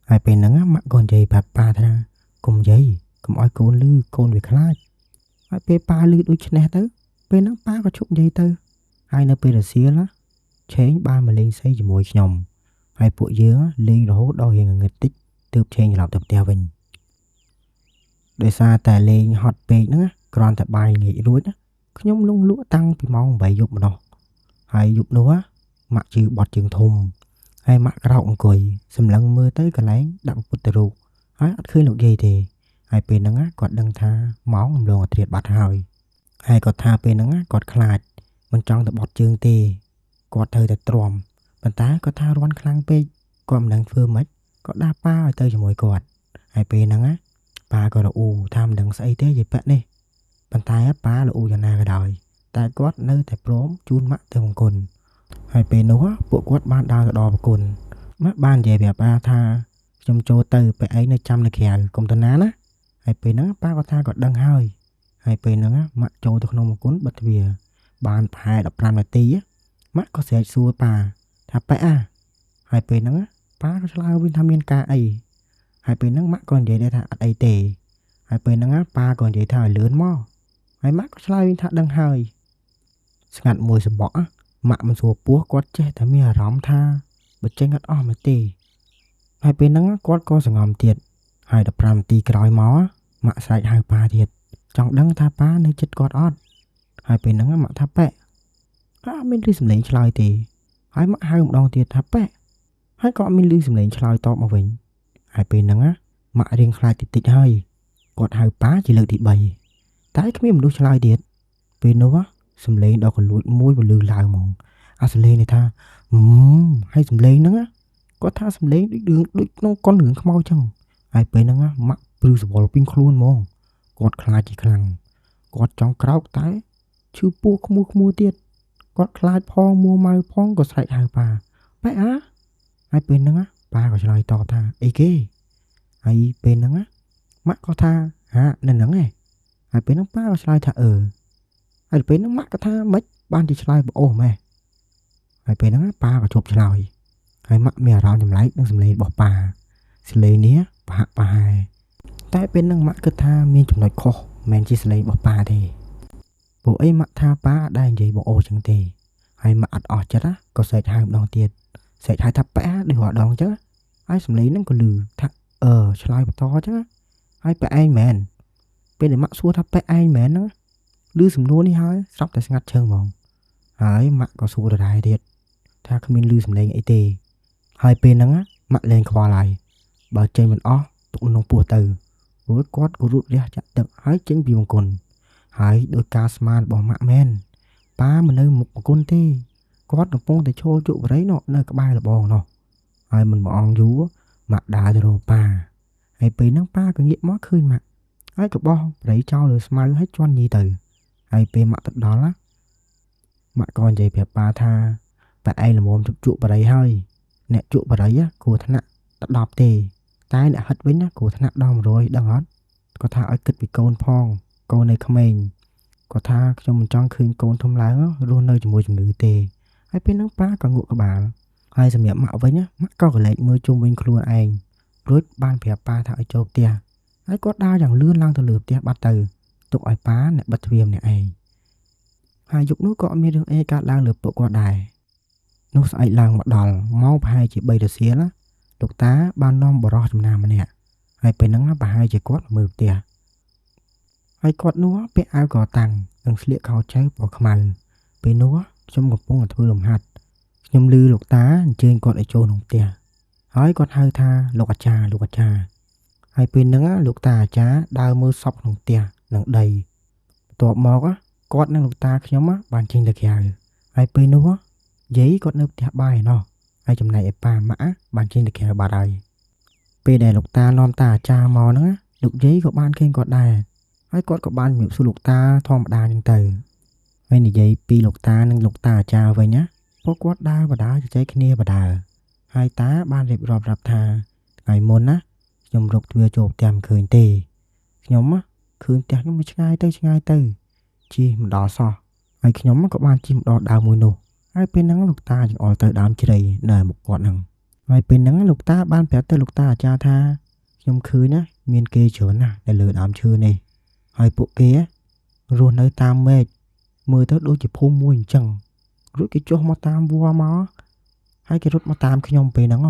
ហើយពេលហ្នឹងម៉ាក់ក៏និយាយប្រាប់ប៉ាថាកុំនិយាយកុំឲ្យកូនឮកូនវាខ្លាចហើយពេលប៉ាឮដូច្នេះទៅពេលហ្នឹងប៉ាក៏ឈប់និយាយទៅហើយនៅពេលរសៀលឆេងបានមកលេងសីជាមួយខ្ញុំហើយពួកយើងលេងរហូតដល់រៀងងឹតតិចទើបឆេងត្រឡប់ទៅផ្ទះវិញដោយសារតែលេងហត់ពេកហ្នឹងគ្រាន់តែបាយល្ងាចរួចខ្ញុំលងលក់តាំងពីម៉ោង8យប់ម្ដងហើយយប់នោះម៉ាក់ជឺបត់ជើងធំហើយម៉ាក់ក្រោកអង្គុយសម្លឹងមើលទៅកន្លែងដាក់ពុទ្ធរូបហើយអត់ឃើញលោកយាយទេហើយពេលហ្នឹងគាត់ដឹងថាម៉ោងរំលងអាត្រៀតបាត់ហើយហើយគាត់ថាពេលហ្នឹងគាត់ខ្លាចមិនចង់ទៅបត់ជើងទេគាត់ត្រូវតែទ្រាំប៉ុន្តែគាត់ថារាន់ខ្លាំងពេកគាត់មិនដឹងធ្វើម៉េចក៏ដាប៉ាឲ្យទៅជាមួយគាត់ហើយពេលហ្នឹងប៉ាក៏រអ៊ូថាមិនដឹងស្អីទេយាយប៉ាក់នេះប៉ុន្តែប៉ារអ៊ូយ៉ាងណាក៏ដោយតែគាត់នៅតែព្រមជូនម៉ាក់ទៅមង្គលហើយពេលនោះពួកគាត់បានដើរទៅដល់ប្រគុណម៉ាក់បាននិយាយប្រាប់ប៉ាថាខ្ញុំចូលទៅពេលឯងនៅចាំនៅក្រៅកុំទៅណាណាហើយពេលហ្នឹងប៉ាគាត់ថាគាត់ដឹងហើយហើយពេលហ្នឹងម៉ាក់ចូលទៅក្នុងមង្គលបិទទ្វារបានប្រហែល15នាទីម៉ាក់ក៏ស្រែកសួរប៉ាថាប៉ែអាហើយពេលហ្នឹងប៉ាក៏ឆ្លើយវិញថាមានការអីហើយពេលហ្នឹងម៉ាក់ក៏និយាយដែរថាអត់អីទេហើយពេលហ្នឹងប៉ាក៏និយាយថាឲ្យលឿនមកហើយម៉ាក់ក៏ឆ្លើយវិញថាដឹងហើយស្ងាត់មួយសបកម៉ាក់មិនស្រួលពោះគាត់ចេះតែមានអារម្មណ៍ថាបើចេញអត់អស់មកទេហើយពេលហ្នឹងគាត់ក៏សង្ងំទៀតហើយ15នាទីក្រោយមកម៉ាក់ស្រែកហៅប៉ាទៀតចង់ដឹងថាប៉ានៅចិត្តគាត់អត់ហើយពេលហ្នឹងម៉ាក់ថាប៉ែអត់មានឮសំឡេងឆ្លើយទេហើយម៉ាក់ហៅម្ដងទៀតថាប៉ែហើយក៏អត់មានឮសំឡេងឆ្លើយតបមកវិញហើយពេលហ្នឹងម៉ាក់រៀងខ្លាចតិចតិចហើយគាត់ហៅប៉ាជាលើកទី3តែគ្មានមនុស្សឆ្លើយទៀតពេលនោះសំឡេងដ៏កលួចមួយពលឺឡើងហ្មងអាសំឡេងនេះថាហើយសំឡេងហ្នឹងគាត់ថាសំឡេងដូចរឿងដូចក្នុងកុនរឿងខ្មោចចឹងហើយពេលហ្នឹងម៉ាក់ព្រឺសវល់ពេញខ្លួនហ្មងគាត់ខ្លាចជាខ្លាំងគាត់ចង់ក្រោកតែឈឺពោះខ្មួខ្មួទៀតគាត់ខ្លាចផងមួម៉ៅផងក៏ស្រែកហៅប៉ាប៉ែអាហើយពេលហ្នឹងប៉ាក៏ឆ្លើយតបថាអីគេហើយពេលហ្នឹងម៉ាក់ក៏ថាហានៅហ្នឹងឯងហើយពេលហ្នឹងប៉ាក៏ឆ្លើយថាអឺហើយពេលហ្នឹងម៉ាក់ក៏ថាម៉េចបានជាឆ្លើយបអូសម៉េះហើយពេលហ្នឹងប៉ាក៏ជប់ឆ្លើយហើយម៉ាក់មានអារម្មណ៍ចម្លែកនឹងសំឡេងរបស់ប៉ាសំឡេងនេះប្រហាក់ប្រហែលតែពេលហ្នឹងម៉ាក់គិតថាមានចំណុចខុសមិនមែនជាសំឡេងរបស់ប៉ាទេពួកអីម៉ាក់ថាប៉ាអត់ដែលនិយាយបអូសចឹងទេហើយម៉ាក់អត់អស់ចិត្តក៏ស្រែកហៅម្ដងទៀតស្រែកហៅថាប៉ាដូចរាល់ដងចឹងហើយសំឡេងហ្នឹងក៏ឮថាអឺឆ្លើយបន្តចឹងហើយប៉ាឯងមែនពេលដែលម៉ាក់សួរថាប៉ាឯងមែនហ្នឹងឮសំណួរនេះហើយស្រាប់តែស្ងាត់ឈឹងហ្មងហើយម៉ាក់ក៏សួរដដែលទៀតថាគ្មានឮសំឡេងអីទេហើយពេលហ្នឹងម៉ាក់លែងខ្វល់ហើយបើចេញមិនអស់ទុកក្នុងពោះទៅរួចគាត់ក៏រូតរះចាក់ទឹកហើយចេញពីមង្គលហើយដោយការស្មានរបស់ម៉ាក់មែនប៉ាមិននៅមុខមង្គលទេគាត់កំពុងតែឈរជក់បរិយនោះនៅក្បែរលបងនោះហើយមិនមួយអង្គយូរម៉ាក់ដើរទៅរកប៉ាហើយពេលហ្នឹងប៉ាក៏ងាកមកឃើញម៉ាក់ហើយក៏បោះបរិយចោលលើស្មៅហើយជន់ញីទៅហើយពេលម៉ាក់ទៅដល់ ម៉ាក់ក៏និយាយប្រាប់ប៉ាថាប៉ាឯងល្មមជប់ជក់បារីហើយអ្នកជក់បារីគ្រោះថ្នាក់ដល់10ទេតែអ្នកហិតវិញណាគ្រោះថ្នាក់ដល់100ដឹងអត់គាត់ថាឲ្យគិតពីកូនផងកូននៅក្មេងគាត់ថាខ្ញុំមិនចង់ឃើញកូនធំឡើងរស់នៅជាមួយជំងឺទេហើយពេលហ្នឹងប៉ាក៏ងក់ក្បាលហើយសម្រាប់ម៉ាក់វិញម៉ាក់ក៏កលែកមើលជុំវិញខ្លួនឯងរួចបានប្រាប់ប៉ាថាឲ្យចូលផ្ទះហើយគាត់ដើរយ៉ាងលឿនឡើងទៅលើផ្ទះបាត់ទៅទុកឲ្យប៉ាអ្នកបិទទ្វារម្នាក់ឯងហើយយប់នោះក៏អត់មានរឿងអីកើតឡើងលើពួកគាត់ដែរនោះស្អែកឡើងមកដល់ម៉ោងប្រហែលជា3រសៀលណាលោកតាបាននាំបរិសចំណាម្នាក់ហើយពេលហ្នឹងប្រហែលជាគាត់មើលផ្ទះហើយគាត់នោះពាក់អាវកតាំងនិងស្លៀកខោចៅពណ៌ខ្មៅពេលនោះខ្ញុំកំពុងតែធ្វើលំហាត់ខ្ញុំឮលោកតាអញ្ជើញគាត់ឲ្យចូលក្នុងផ្ទះហើយគាត់ហៅថាលោកអាចារ្យលោកអាចារ្យហើយពេលហ្នឹងលោកតាអាចារ្យដើរមើលសពក្នុងផ្ទះនិងដីបន្ទាប់មកគាត់និងលោកតាខ្ញុំបានចេញទៅក្រៅហើយពេលនោះយាយគាត់នៅផ្ទះបាយឯណោះហើយចំណែកឯប៉ាម៉ាក់បានចេញទៅក្រៅបាត់ហើយពេលដែលលោកតានាំតាអាចារ្យមកហ្នឹងលោកយាយក៏បានឃើញគាត់ដែរហើយគាត់ក៏បានជំរាបសួរលោកតាធម្មតាហ្នឹងទៅហើយនិយាយពីលោកតានិងលោកតាអាចារ្យវិញណាពួកគាត់ដើរបដាជជែកគ្នាបដាហើយតាបានរៀបរាប់ប្រាប់ថាថ្ងៃមុនណាខ្ញុំរកទ្វារចូលផ្ទះមិនឃើញទេខ្ញុំឃើញផ្ទះខ្ញុំវាឆ្ងាយទៅឆ្ងាយទៅជិះមិនដល់សោះហើយខ្ញុំក៏បានជិះមកដល់ដើមមួយនោះហើយពេលហ្នឹងលោកតាចង្អុលទៅដើមជ្រៃនៅមុខគាត់ហ្នឹងហើយពេលហ្នឹងលោកតាបានប្រាប់ទៅលោកតាអាចារ្យថាខ្ញុំឃើញណាមានគេច្រើនណាស់នៅលើដើមឈើនេះហើយពួកគេរស់នៅតាមមេឃមើលទៅដូចជាភូមិមួយអញ្ចឹងរួចគេចុះមកតាមវល្លិមកហើយគេរត់មកតាមខ្ញុំពេលហ្នឹង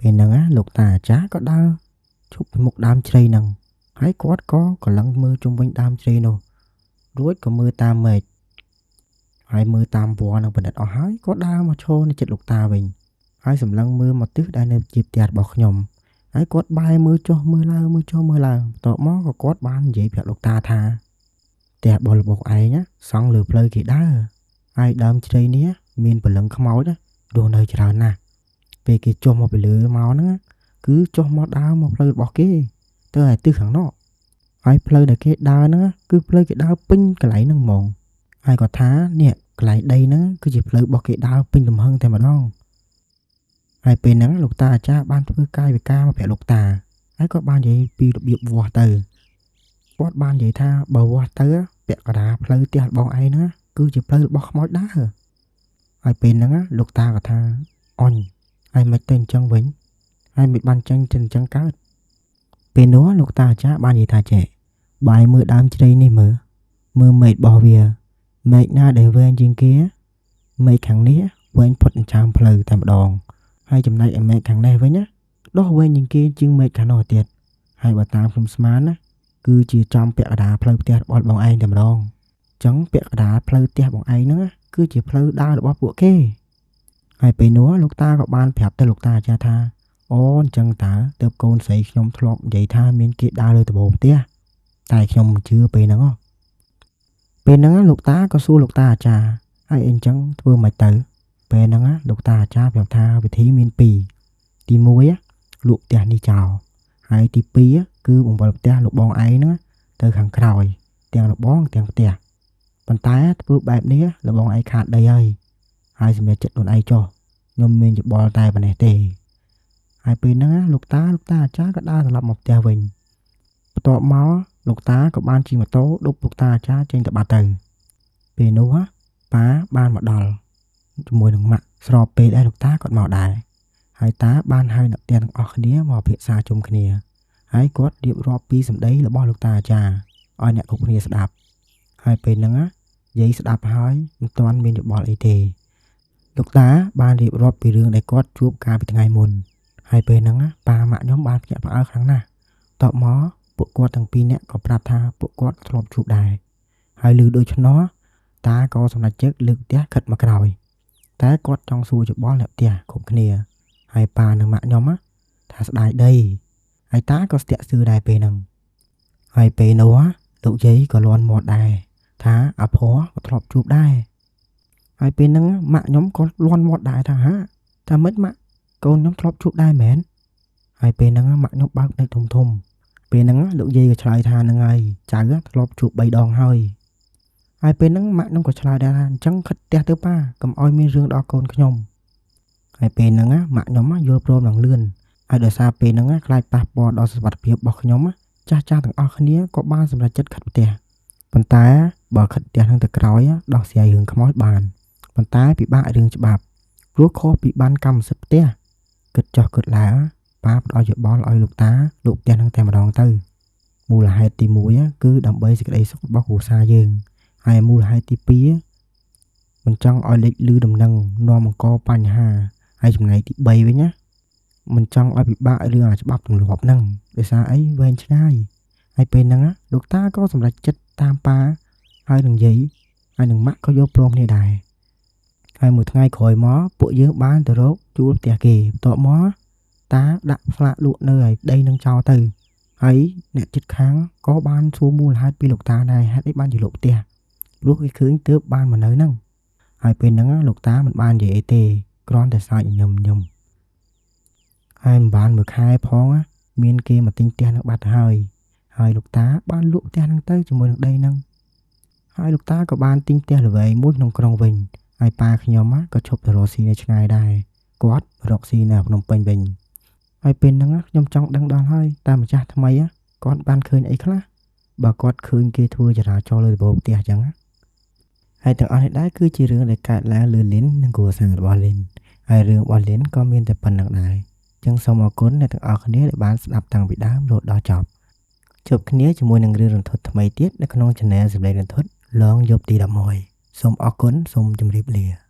ពេលហ្នឹងលោកតាអាចារ្យក៏ដើរឈប់ពីមុខដើមជ្រៃហ្នឹងហើយគាត់ក៏កលឹងមើលជុំវិញដើមជ្រៃនោះរួចក៏មើលតាមមេឃហើយមើលតាមវល្លិនឹងពិនិត្យអស់ហើយក៏ដើរមកឈរនៅជិតលោកតាវិញហើយសម្លឹងមើលមកទិសដែលនៅជាផ្ទះរបស់ខ្ញុំហើយគាត់បែរមើលចុះមើលឡើងមើលចុះមើលឡើងបន្ទាប់មកក៏គាត់បាននិយាយប្រាប់លោកតាថាផ្ទះរបស់លោកឯងសង់លើផ្លូវគេដើរហើយដើមជ្រៃនេះមានព្រលឹងខ្មោចរស់នៅច្រើនណាស់ពេលគេចុះមកពីលើមកហ្នឹងគឺចុះមកដើរមកផ្លូវរបស់គេទៅឯទិសខាងនោះហើយផ្លូវដែលគេដើរហ្នឹងគឺផ្លូវគេដើរពេញកន្លែងហ្នឹងហ្មងហើយគាត់ថានេះកន្លែងដីហ្នឹងគឺជាផ្លូវរបស់គេដើរពេញទំហឹងតែម្ដងហើយពេលហ្នឹងលោកតាអាចារ្យបានធ្វើកាយវិការមកប្រាប់លោកតាហើយគាត់បាននិយាយពីរបៀបវាស់ទៅគាត់បាននិយាយថាបើវាស់ទៅពាក់កណ្ដាលផ្លូវផ្ទះរបស់ឯងហ្នឹងគឺជាផ្លូវរបស់ខ្មោចដើរហើយពេលហ្នឹងលោកតាក៏ថាអញហើយមិនទៅអញ្ចឹងវិញហើយមិនបានចឹងទៅអញ្ចឹងកើតពេលនោះលោកតាអាចារ្យបាននិយាយថាចេះបាយមើលដើមជ្រៃនេះមើលមើលមេឃរបស់វាមេឃណាដែលវែងជាងគេមេឃខាងនេះវែងផុតចិញ្ចើមផ្លូវតែម្ដងហើយចំណែកឯមេឃខាងនេះវិញណាដោះវែងជាងគេជាងមេឃខាងនោះទៀតហើយបើតាមខ្ញុំស្មានណាគឺជាចំពាក់កណ្ដាលផ្លូវផ្ទះរបស់បងឯងតែម្ដងអញ្ចឹងពាក់កណ្ដាលផ្លូវផ្ទះបងឯងហ្នឹងគឺជាផ្លូវដើររបស់ពួកគេហើយពេលនោះលោកតាក៏បានប្រាប់ទៅលោកតាអាចារ្យថាអូអញ្ចឹងតើទើបកូនស្រីខ្ញុំធ្លាប់និយាយថាមានគេដើរលើដំបូលផ្ទះតែខ្ញុំមិនជឿពេលហ្នឹងពេលហ្នឹងលោកតាក៏សួរលោកតាអាចារ្យហើយអញ្ចឹងធ្វើមិនទៅពេលហ្នឹងលោកតាអាចារ្យប្រាប់ថាវិធីមាន2ទី1លក់ផ្ទះនេះចោលហើយទី2គឺបង្វិលផ្ទះលោកបងឯងហ្នឹងទៅខាងក្រោយទាំងលបងទាំងផ្ទះប៉ុន្តែធ្វើបែបនេះលបងឯងខាតដីហើយហើយសម្រាប់ចិត្តខ្លួនឯងចុះខ្ញុំមានយោបល់តែប៉ុណ្ណេះទេហើយពេលហ្នឹងលោកតាអាចារ្យក៏ដើរត្រឡប់មកផ្ទះវិញបន្ទាប់មកលោកតាក៏បានជិះម៉ូតូដប់លោកតាអាចារ្យចេញទៅបាត់ទៅពេលនោះប៉ាបានមកដល់ជាមួយនឹងម៉ាក់ស្របពេលដែលលោកតាគាត់មកដែរហើយតាបានហៅអ្នកផ្ទះទាំងអស់គ្នាមកពិភាក្សាជុំគ្នាហើយគាត់រៀបរាប់ពីសម្ដីរបស់លោកតាអាចារ្យឲ្យអ្នកគ្រប់គ្នាស្ដាប់ហើយពេលហ្នឹងយាយស្ដាប់ហើយមិនទាន់មានយោបល់អីទេលោកតាបានរៀបរាប់ពីរឿងដែលគាត់ជួបកាលពីថ្ងៃមុនហើយពេលហ្នឹងប៉ាម៉ាក់ខ្ញុំបានភ្ញាក់ផ្អើលខ្លាំងណាស់តបមកពួកគាត់ទាំងពីរនាក់ក៏ប្រាប់ថាពួកគាត់ធ្លាប់ជួបដែរហើយឮដូច្នោះតាក៏សម្រេចចិត្តលើកផ្ទះខិតមកក្រោយតែគាត់ចង់សួរយោបល់អ្នកផ្ទះគ្រប់គ្នាហើយប៉ានិងម៉ាក់ខ្ញុំថាស្ដាយដីហើយតាក៏ស្ទាក់ស្ទើរដែរពេលហ្នឹងហើយពេលនោះលោកយាយក៏លាន់មាត់ដែរថាអាភ័រក៏ធ្លាប់ជួបដែរហើយពេលហ្នឹងម៉ាក់ខ្ញុំក៏លាន់មាត់ដែរថាហាថាម៉េចម៉ាក់កូនខ្ញុំធ្លាប់ជួបដែរមែនហើយពេលហ្នឹងម៉ាក់ខ្ញុំបើកភ្នែកធំធំពេលហ្នឹងលោកយាយក៏ឆ្លើយថាហ្នឹងហើយចៅធ្លាប់ជួប3ដងហើយ ហើយពេលហ្នឹងម៉ាក់ខ្ញុំក៏ឆ្លើយដែរថាអញ្ចឹងខិតផ្ទះទៅប៉ាកុំឲ្យមានរឿងដល់កូនខ្ញុំហើយពេលហ្នឹងម៉ាក់ខ្ញុំយល់ព្រមឡើងលឿនហើយដោយសារពេលហ្នឹងខ្លាចប៉ះពាល់ដល់សុវត្ថិភាពរបស់ខ្ញុំចាស់ៗទាំងអស់គ្នាក៏បានសម្រេចចិត្តខិតផ្ទះប៉ុន្តែបើខិតផ្ទះហ្នឹងទៅក្រោយដោះស្រាយរឿងខ្មោចបានប៉ុន្តែពិបាករឿងច្បាប់ព្រោះខុសពីបានកម្មសិទ្ធិផ្ទះគិតចោះគិតឡើងប៉ាផ្ដល់យោបល់ឲ្យលោកតាលោកផ្ទះហ្នឹងតែម្ដងទៅមូលហេតុទី1គឺដើម្បីសេចក្តីសុខរបស់គ្រួសារយើងហើយមូលហេតុទី2មិនចង់ឲ្យលេចឮដំណឹងនាំបង្កបញ្ហាហើយចំណែកទី3វិញណាមិនចង់ឲ្យពិបាករឿងអាច្បាប់ទម្លាប់ហ្នឹងដោយសារអីវែងឆ្ងាយហើយពេលហ្នឹងលោកតាក៏សម្រេចចិត្តតាមប៉ាហើយនឹងយាយហើយនឹងម៉ាក់ក៏យល់ព្រមគ្នាដែរហើយមួយថ្ងៃក្រោយមកពួកយើងបានទៅរកជួលផ្ទះគេបន្ទាប់មកតាដាក់ផ្លាកលក់នៅឯដីនឹងចោលទៅហើយអ្នកជិតខាងក៏បានសួរមូលហេតុពីលោកតាដែរហេតុអីបានជាលក់ផ្ទះព្រោះគេឃើញទើបបានមកនៅហ្នឹងហើយពេលហ្នឹងលោកតាមិនបាននិយាយអីទេគ្រាន់តែសើចញឹមញឹមហើយមិនបានមួយខែផងមានគេមកទិញផ្ទះនឹងបាត់ហើយហើយលោកតាបានលក់ផ្ទះហ្នឹងទៅជាមួយនឹងដីហ្នឹងហើយលោកតាក៏បានទិញផ្ទះល្វែងមួយក្នុងក្រុងវិញហើយប៉ាខ្ញុំក៏ឈប់ទៅរកស៊ីនៅឆ្ងាយដែរគាត់រកស៊ីនៅភ្នំពេញវិញហើយពេលហ្នឹងខ្ញុំចង់ដឹងដល់ហើយតើម្ចាស់ថ្មីគាត់បានឃើញអីខ្លះបើគាត់ឃើញគេធ្វើចរាចរណ៍លើដំបូលផ្ទះអញ្ចឹងហើយទាំងអស់នេះដែរគឺជារឿងដែលកើតឡើងលើលិននិងគ្រួសាររបស់លិនហើយរឿងរបស់លិនក៏មានតែប៉ុណ្្នឹងដែរចឹងសូមអរគុណអ្នកទាំងអស់គ្នាដែលបានស្ដាប់តាំងពីដើមរហូតដល់ចប់ជួបគ្នាជាមួយនឹងរឿងរន្ធត់ថ្មីទៀតនៅក្នុង Channel សម្លេងរន្ធត់ឡងយប់ទី11សូមអរគុណសូមជម្រាបលា។